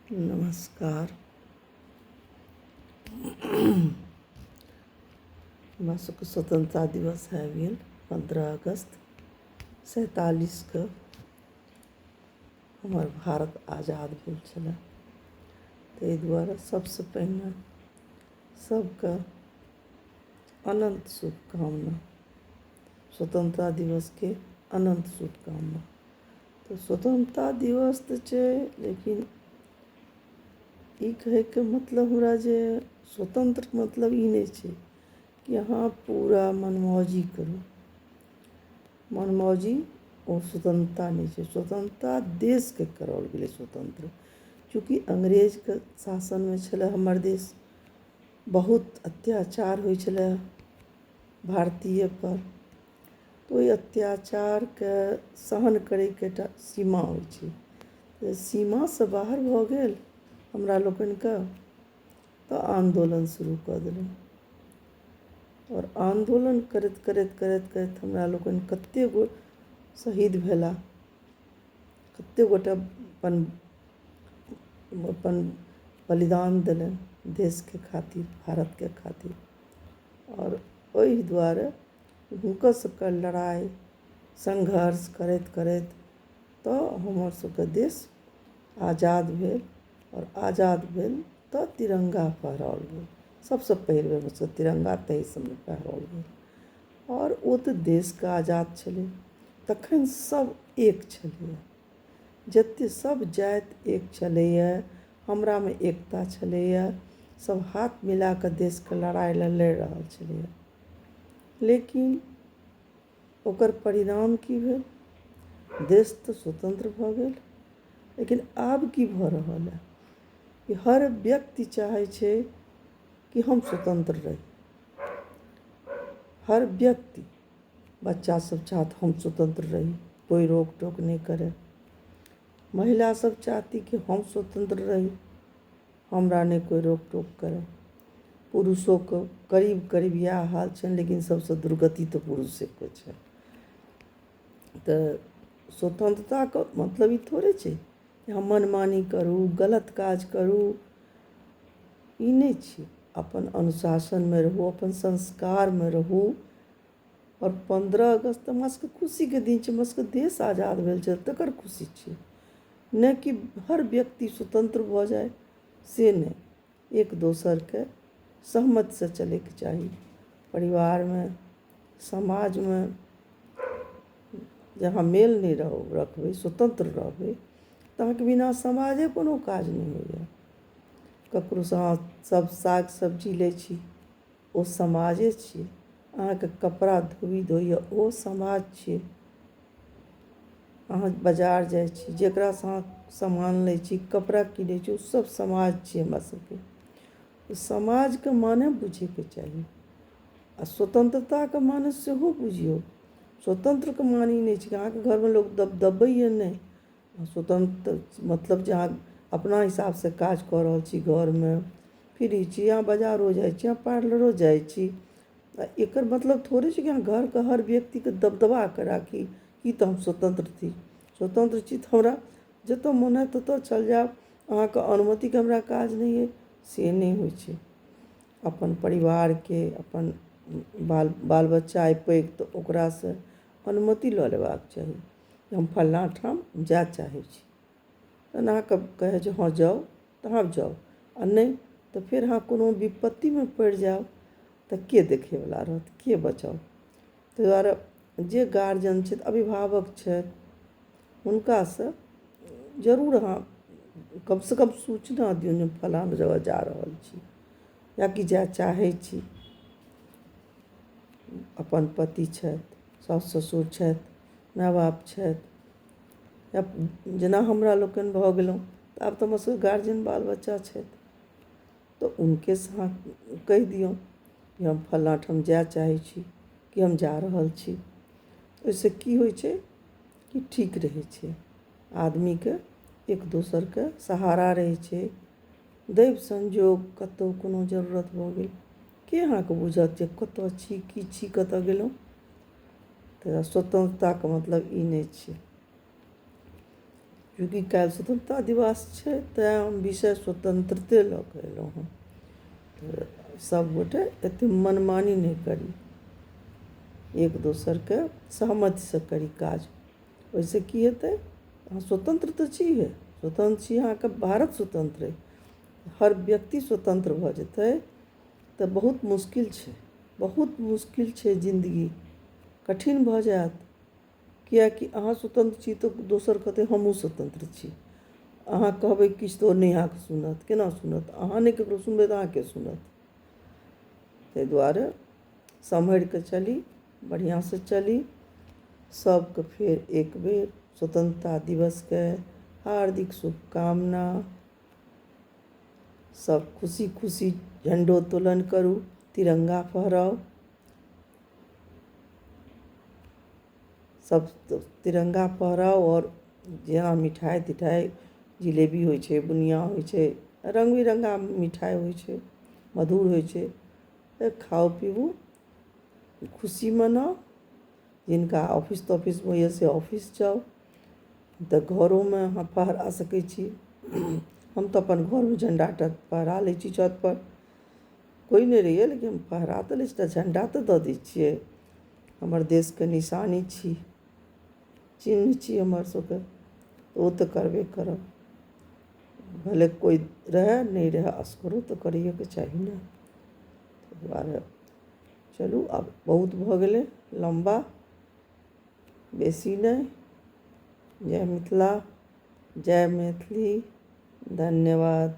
नमस्कार। हमरा सबके स्वतंत्रता दिवस आबि गेल 15 अगस्त 47के हमर भारत आजाद भेल छलै। ताहि दुआरे सबसँ पहिने सबके अनन्त शुभकामना, स्वतंत्रता दिवसके अनन्त शुभकामना। तऽ स्वतंत्रता दिवस तऽ छै, लेकिन ई कहैके मतलब हमरा जे स्वतंत्र मतलब ई नहि छै कि अहाँ पूरा मनमौजी करू। मनमौजी ओ स्वतंत्रता नहि छै। स्वतंत्रता देशके कराओल गेलै स्वतंत्र। चूँकि अंग्रेजके शासनमे छलै हमर देश, बहुत अत्याचार होइ छलै भारतीयपर। तऽ ओहि अत्याचारके सहन करैके एकटा सीमा होइ छै। तऽ सीमासँ बाहर भऽ गेल हमरा लोकनिके तऽ आन्दोलन शुरू कऽ देलहुँ। आओर आन्दोलन करैत करैत करैत करैत हमरा लोकनि कतेक गो शहीद भेला, कतेक गोटे अपन अपन बलिदान देलनि देशके खातिर, भारतके खातिर। आओर ओहि दुआरे हुनकर सबके लड़ाइ संघर्ष करैत करैत तऽ हमर सबके देश आजाद भेल। आओर आजाद भेल तऽ तिरङ्गा फहराओल गेल। सबसँ पहिल बेर हमर सबके तिरङ्गा ताहि समय फहराओल गेल। आओर ओ तऽ देशके आजाद छलै, तखन सब एक छलैए, जते सब जाति एक छलैए, हमरामे एकता छलैए, सब हाथ मिलाकऽ देशके लड़ाइ लए लड़ि रहल छलैए। लेकिन ओकर परिणाम की भेल? देश तऽ स्वतंत्र भऽ गेल, लेकिन आब की भऽ रहल अइ कि हर व्यक्ति चाहै छै कि हम स्वतंत्र रही। हर व्यक्ति, बच्चा सब चाहत हम स्वतंत्र रही, कोइ रोक टोक नहि करै। महिला सब चाहती कि हम स्वतंत्र रही, हमरा नहि कोइ रोक टोक करै। पुरुषोके करीब करीब इएह हाल छनि, लेकिन सबसँ दुर्गति तऽ पुरुषेके छै। तऽ स्वतंत्रताके मतलब ई थोड़े छै कि अहाँ मनमानी करू, गलत काज करू, ई नहि छै। अपन अनुशासनमे रहू, अपन संस्कारमे रहू। आओर 15 अगस्त तऽ हमरा सबके खुशीके दिन छै, हमरा सबके देश आजाद भेल छै तकर खुशी छियै, नहि कि हर व्यक्ति स्वतंत्र भऽ जाइ से नहि। एक दोसरके सहमतिसँ चलैके चाही। परिवारमे, समाजमे जहाँ मेल नहि रखबै, स्वतंत्र रहबै, तऽ अहाँके बिना समाजे कोनो काज नहि होइए। ककरोसँ अहाँ सब साग सब्जी लै छी, ओ समाजे छियै। अहाँके कपड़ा धोबी धोइए, ओ समाज छियै। अहाँ बाजार जाइ छी, जकरासँ अहाँ सामान लै छी, कपड़ा किनै छी, ओ सब समाज छियै हमरा सबके। समाजके माने बुझैके चाही। आ स्वतंत्रताके माने सेहो बुझियौ। स्वतंत्रके माने ई नहि छै कि अहाँके घरमे लोक दबबैए नहि। स्वतंत्र मतलब जे अहाँ अपना हिसाबसँ काज कऽ रहल छी, घरमे फ्री छी, अहाँ बाजारो जाइ छी, अहाँ पार्लरो जाइ छी, आ एकर मतलब थोड़े छै कि अहाँ घरके हर व्यक्तिके दबदबा कऽ राखी कि तऽ हम स्वतंत्र छी। स्वतंत्र छी तऽ हमरा जतऽ मोन हैत ततऽ चलि जायब, अहाँके अनुमतिके हमरा काज नहि अइ, से नहि होइ छै। अपन परिवारके, अपन बाल बाल बच्चा अइ पैघ तऽ ओकरासँ अनुमति लऽ लेबाक चाही जे हम फल्लाँ ठाम जाय चाहै छी। तहन अहाँके कहै छै हँ जाउ तऽ अहाँ जाउ, आ नहि तऽ फेर अहाँ कोनो विपत्तिमे पड़ि जायब तऽ के देखैवला रहत, के बचाओत? ताहि दुआरे जे गार्जियन छथि, अभिभावक छथि, हुनकासँ जरूर अहाँ कमसँ कम सूचना दियौन जे हम फलाँ जगह जा रहल छी या कि जाय चाहै छी। अपन पति छथि, सासु ससुर छथि, माय बाप छथि, या जेना हमरा लोकनि भऽ गेलहुँ तऽ आब तऽ हमर सबके गार्जियन बाल बच्चा छथि, तऽ हुनकेसँ अहाँ कहि दियौन जे हम फल्लाँ ठाम जाय चाहै छी कि हम जा रहल छी। ओहिसँ की होइ छै कि ठीक रहै छै, आदमीके एक दोसरके सहारा रहै छै। दैव संयोग कतहु कोनो जरूरत भऽ गेल, के अहाँके बुझत जे कतऽ छी, की छी, कतऽ गेलहुँ? तऽ स्वतन्त्रताके मतलब ई नहि छै। चूँकि काल्हि स्वतन्त्रता दिवस छै तैँ हम विषय स्वतन्त्रते लऽ कऽ एलहुँ हँ। तऽ सभगोटे एतेक मनमानी नहि करी, एक दोसरके सहमतिसँ करी काज। ओहिसँ की हेतै? अहाँ स्वतन्त्र तऽ छीहे, स्वतन्त्र छी, अहाँके भारत स्वतन्त्र अइ। हर व्यक्ति स्वतन्त्र भऽ जेतै तऽ बहुत मुश्किल छै, बहुत मुश्किल छै, जिन्दगी कठिन भऽ जायत। किएकि अहाँ स्वतन्त्र छी तऽ दोसर कहतै हमहूँ स्वतन्त्र छी। अहाँ कहबै किछु तऽ ओ नहि अहाँके सुनत। केना सुनत? अहाँ नहि ककरो सुनबै तऽ अहाँके सुनत? ताहि दुआरे सम्हरि कऽ चली, बढ़िआँसँ चली। सभके फेर एक बेर स्वतन्त्रता दिवसके हार्दिक शुभकामना। सभ खुशी खुशी झण्डोत्तोलन करू, तिरङ्गा फहराउ। सभ तिरङ्गा फहराउ आओर जेना मिठाइ तिठाइ, जिलेबी होइ छै, बुनिआँ होइ छै, रङ्ग बिरङ्गा मिठाइ होइ छै, मधुर होइ छै, तऽ खाउ पीबू, खुशी मनाउ। जिनका ऑफिस तॉफिसमे होइए से ऑफिस जाउ, तऽ घरोमे अहाँ फहरा सकै छी। हम तऽ अपन घरमे झण्डा फहरा लै छी छतपर। कोइ नहि रहैए, लेकिन हम फहरा तऽ लै छी, झण्डा तऽ दऽ दै छियै। हमर देशके निशानी छी, चिन्ह छी हमर सबके, ओ तऽ करबे करब। भले कोइ रहए नहि रहए, असगरो तऽ करैएके चाही ने। ताहि दुआरे चलू, आब बहुत भऽ गेलै लम्बा, बेसी नहि। जय मिथिला, जय मैथिली, धन्यवाद।